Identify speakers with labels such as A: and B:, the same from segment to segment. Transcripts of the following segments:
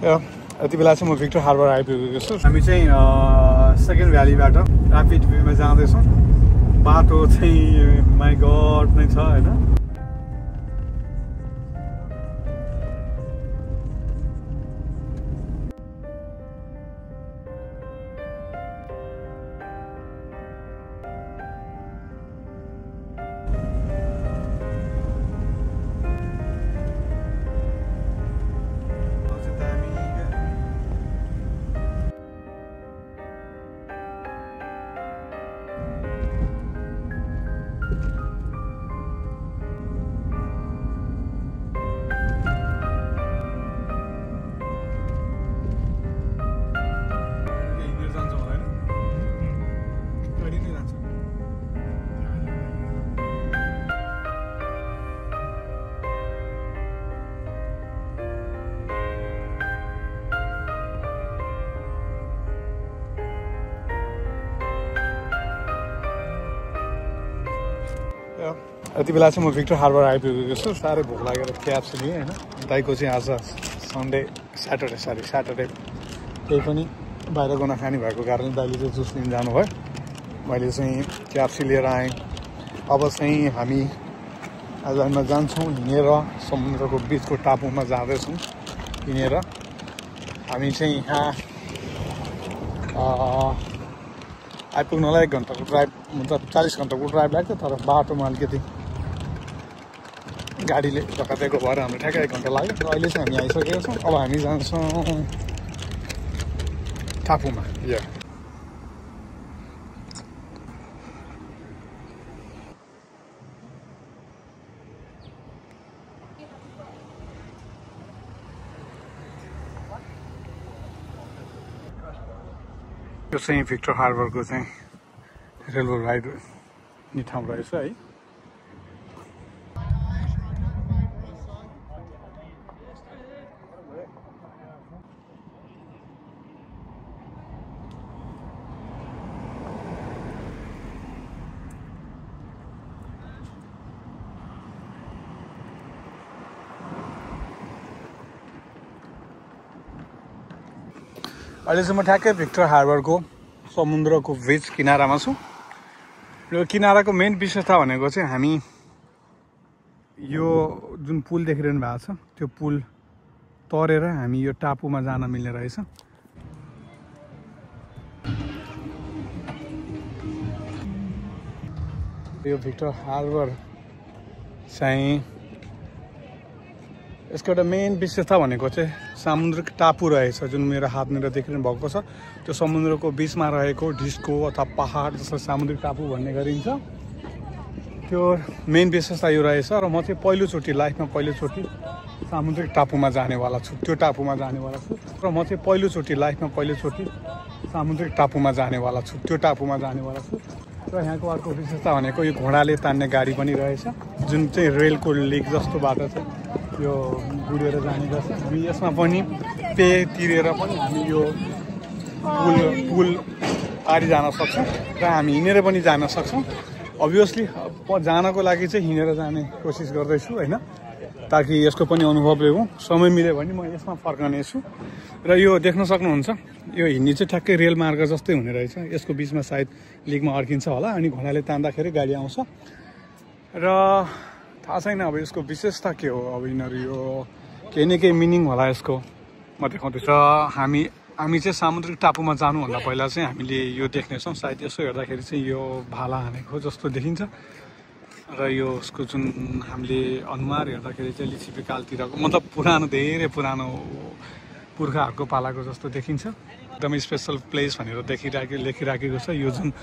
A: यति बेला चाहिँ म भिक्टर हार्बर आइपुगेको छु। हामी चाहिँ सेकेन्ड भ्यालीबाट ऱ्यापिड भ्यूमा जाँदैछौँ। बाटो चाहिँ माई गड नै छ होइन। यति बेला चाहिँ म भिक्टर हार्बर आइपुगेको छु। साह्रै भोक लागेर क्याब्स लिएँ होइन। दाइको चाहिँ आज स्याटरडे केही पनि बाहिरको नखाने भएको कारणले दाइले चाहिँ जुस लिन जानुभयो। मैले चाहिँ क्याब्स लिएर आएँ। अब चाहिँ हामी आइल्यान्डमा जान्छौँ हिँडेर। समुद्रको बिचको टापुमा जाँदैछौँ हिँडेर। हामी चाहिँ यहाँ आइपुग्नलाई 1 घन्टाको ड्राइभ मतलब 40 घन्टाको ड्राइभ लाग्थ्यो। तर बाटोमा अलिकति गाडीले धक्कादिएको भएर हाम्रो ठ्याक्कै 1 घन्टा लाग्यो। र अहिले चाहिँ हामी आइसकेका छौँ। अब हामी जान्छौँ टापुमा। यो चाहिँ भिक्टर हार्बरको चाहिँ रेलवे राइड नि ठाउँ रहेछ है। अहिले चाहिँ म ठ्याक्कै भिक्टर हार्बरको समुद्रको बीच किनारामा छु। र किनाराको मेन विशेषता भनेको चाहिँ हामी यो जुन पुल देखिरहनु भएको छ त्यो पुल तरेर हामी यो टापुमा जान मिल्ने रहेछ। यो भिक्टर हार्बर चाहिँ यसको एउटा मेन विशेषता भनेको चाहिँ सामुद्रिक टापु रहेछ। जुन मेरो हातनिर देखिरहनु भएको छ त्यो समुद्रको बिचमा रहेको ढिस्को अथवा पहाड जसलाई सामुद्रिक टापु भन्ने गरिन्छ। त्यो मेन विशेषता यो रहेछ। र म चाहिँ लाइफमा पहिलोचोटि सामुद्रिक टापुमा जानेवाला छु। त्यो टापुमा जानेवाला छु। र म चाहिँ लाइफमा पहिलोचोटि सामुद्रिक टापुमा जानेवाला छु। त्यो टापुमा जानेवाला छु। र यहाँको अर्को विशेषता भनेको यो घोडाले तान्ने गाडी पनि रहेछ। जुन चाहिँ रेलको लिक जस्तो बाटो छ यो गुडेर जाने गर्छ। हामी यसमा पनि पे तिरेर पनि हामी यो पुल पारी जान सक्छौँ र हामी हिँडेर पनि जान सक्छौँ। अभियसली जानको लागि चाहिँ हिँडेर जाने कोसिस गर्दैछु होइन, ताकि यसको पनि अनुभव लिउँ। समय मिल्यो भने म यसमा फर्कनेछु। र यो देख्न सक्नुहुन्छ यो हिँड्ने चाहिँ ठ्याक्कै रेल मार्ग जस्तै हुने रहेछ। यसको बिचमा सायद लिकमा अड्किन्छ होला अनि घोडाले तान्दाखेरि गाडी आउँछ। र थाहा छैन अब यसको विशेषता के हो। अब यिनीहरू यो केही न केही मिनिङ होला यसको म देखाउँदैछु। हामी चाहिँ सामुद्रिक टापुमा जानुभन्दा पहिला चाहिँ हामीले यो देख्नेछौँ। सायद यसो हेर्दाखेरि चाहिँ यो भाला हानेको जस्तो देखिन्छ। र यो उसको जुन हामीले अनुहार हेर्दाखेरि चाहिँ लिच्छिपीकालतिरको मतलब धेरै पुरानो पुर्खाहरूको पालाको जस्तो देखिन्छ। एकदमै स्पेसल प्लेस भनेर लेखिराखेको छ। यो जुन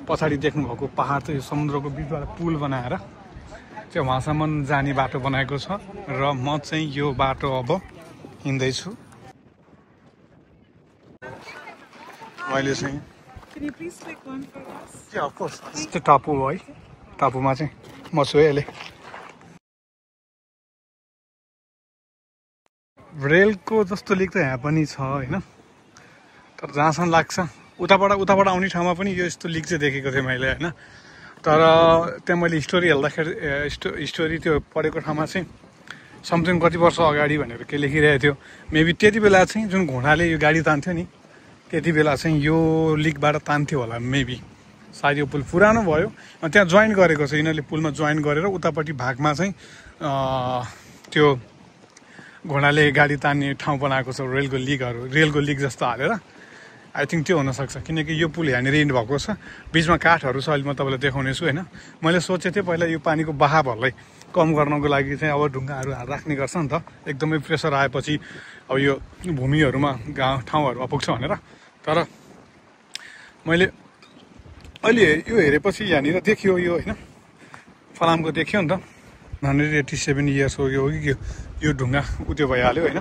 A: पछाडि देख्नुभएको पहाड चाहिँ यो समुद्रको बिचबाट पुल बनाएर चाहिँ वहाँसम्म जाने बाटो बनाएको छ। र म चाहिँ यो बाटो अब हिँड्दैछु। अहिले चाहिँ त्यो टापु हो है। टापुमा चाहिँ म छु है अहिले। रेलको जस्तो लिक त यहाँ पनि छ होइन, तर जहाँसम्म लाग्छ उताबाट आउने ठाउँमा पनि यो यस्तो लिक चाहिँ देखेको थिएँ मैले होइन। तर त्यहाँ मैले स्टोरी हेर्दाखेरि स्टोरी त्यो पढेको ठाउँमा चाहिँ समथिङ कति वर्ष अगाडि भनेर के लेखिरहेको थियो। मेबी त्यति बेला चाहिँ जुन घोडाले यो गाडी तान्थ्यो नि त्यति बेला चाहिँ यो लिकबाट तान्थ्यो होला मेबी। सायद यो पुल पुरानो भयो अनि त्यहाँ जोइन गरेको छ यिनीहरूले, पुलमा जोइन गरेर उतापट्टि भागमा चाहिँ त्यो घोडाले गाडी तान्ने ठाउँ बनाएको छ, रेलको लिक जस्तो हालेर। आई थिङ्क त्यो हुनसक्छ किनकि यो पुल यहाँनिर इन्ड भएको छ, बिचमा काठहरू छ। अहिले म तपाईँलाई देखाउने छु होइन। मैले सोचेको थिएँ पहिला यो पानीको बहावहरूलाई कम गर्नको लागि चाहिँ अब ढुङ्गाहरू राख्ने गर्छ नि त, एकदमै प्रेसर आएपछि अब यो भूमिहरूमा ठाउँहरूमा पुग्छ भनेर। तर मैले अहिले यो हेरेपछि यहाँनिर देखियो यो होइन, फलामको देखियो नि त 187 इयर्स हो कि यो ढुङ्गा उत्यो भइहाल्यो होइन।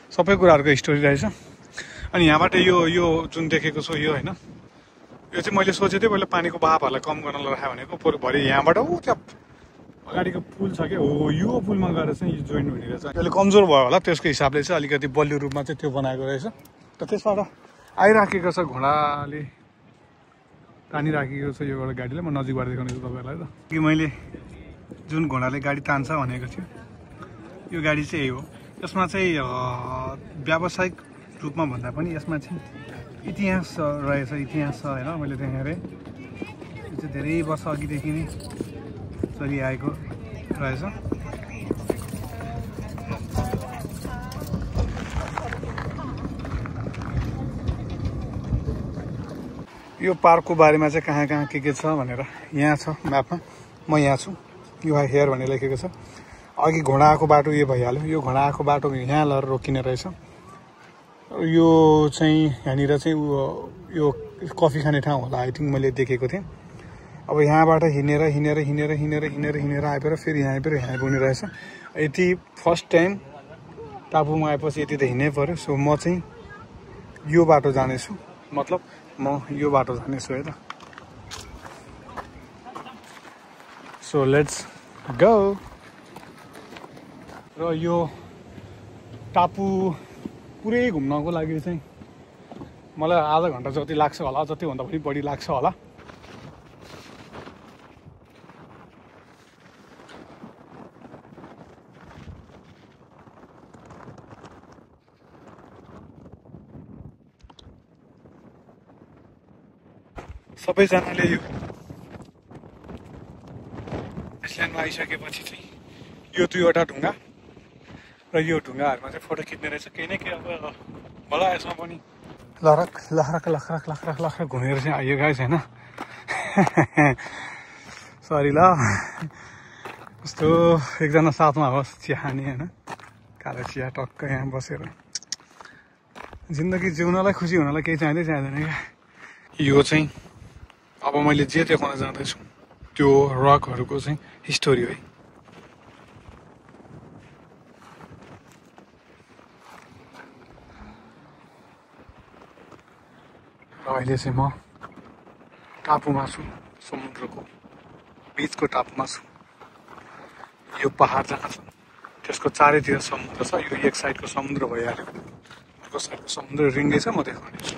A: सबै कुराहरूको स्टोरी रहेछ। अनि यहाँबाट यो जुन देखेको छु यो होइन, यो चाहिँ मैले सोचेको थिएँ पहिला पानीको बहावहरूलाई कम गर्न राख्यो भनेको, भरे यहाँबाट ऊ त्यहाँ अगाडिको पुल छ क्या, हो यो पुलमा गएर चाहिँ यो जोइन हुने रहेछ। त्यसले कमजोर भयो होला, त्यसको हिसाबले चाहिँ अलिकति बलियो रूपमा चाहिँ त्यो बनाएको रहेछ। र त्यसबाट आइराखेको छ घोडाले तानिराखेको छ यो एउटा गाडीलाई। म नजिकबाट देखाउने छु तपाईँहरूलाई त कि मैले जुन घोडाले गाडी तान्छ भनेको थियो यो गाडी चाहिँ यही हो। यसमा चाहिँ व्यावसायिक रूपमा भन्दा पनि यसमा चाहिँ इतिहास रहेछ, इतिहास छ होइन। मैले देखेँ यो चाहिँ धेरै वर्ष अघिदेखि नै चलिआएको रहेछ। यो पार्कको बारेमा चाहिँ कहाँ कहाँ के छ भनेर यहाँ छ म्यापमा, म यहाँ छु। यो हेयर भनेर लेखेको छ। अघि घोडा आएको बाटो यो भइहाल्यो, यो घोडा आएको बाटो यहाँ लगेर रोकिने रहेछ। यो चाहिँ यहाँनिर चाहिँ यो कफी खाने ठाउँ होला आई थिङ्क, मैले देखेको थिएँ। अब यहाँबाट हिँडेर आइपुगेर फेरि यहाँ पुग्ने रहेछ। यति फर्स्ट टाइम टापुमा आएपछि यति त हिँड्नै पऱ्यो। सो म चाहिँ यो बाटो जानेछु, मतलब म यो बाटो जानेछु है त। So let's go. र यो टापु पुरै घुम्नको लागि चाहिँ मलाई आधा घन्टा जति लाग्छ होला, जतिभन्दा पनि बढी लाग्छ होला। सबैजनाले यो आइसल्यान्डमा आइसकेपछि चाहिँ यो दुईवटा ढुङ्गा र यो ढुङ्गाहरूमा चाहिँ फोटो खिच्ने रहेछ। केही न केही अब होला यसमा पनि लखरक घुमेर चाहिँ आइयो गाइस होइन। सरी ल, कस्तो एकजना साथमा होस् चिया खाने होइन, कालो चिया टक्क यहाँ बसेर जिन्दगी जिउनलाई खुसी हुनलाई केही चाहिँदैन क्या। यो चाहिँ अब मैले जे देखाउन जाँदैछु त्यो रकहरूको चाहिँ हिस्टोरी हो। र अहिले चाहिँ म टापुमा छु, समुद्रको बिचको टापुमा छु। यो पहाड जहाँ छ त्यसको चारैतिर समुद्र छ। यो एक साइडको समुद्र भइहाल्यो, अर्को साइडको समुद्र रिङ्गै छ। म देखाउने छु।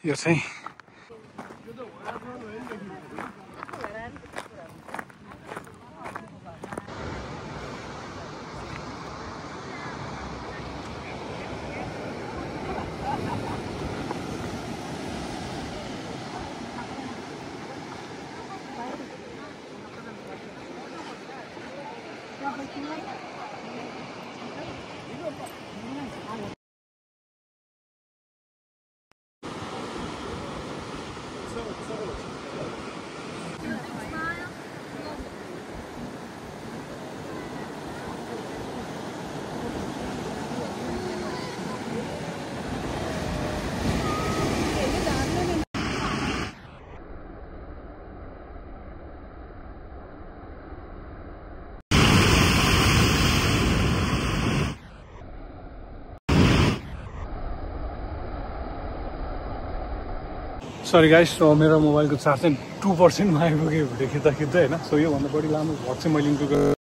A: यो चाहिँ सरी गाइस, सो मेरो मोबाइलको चार्ज चाहिँ 2% मा आइपुग्यो भिडियो खिच्दा होइन। सो योभन्दा बढी लामो भ्लग चाहिँ मैले इन्क्लुड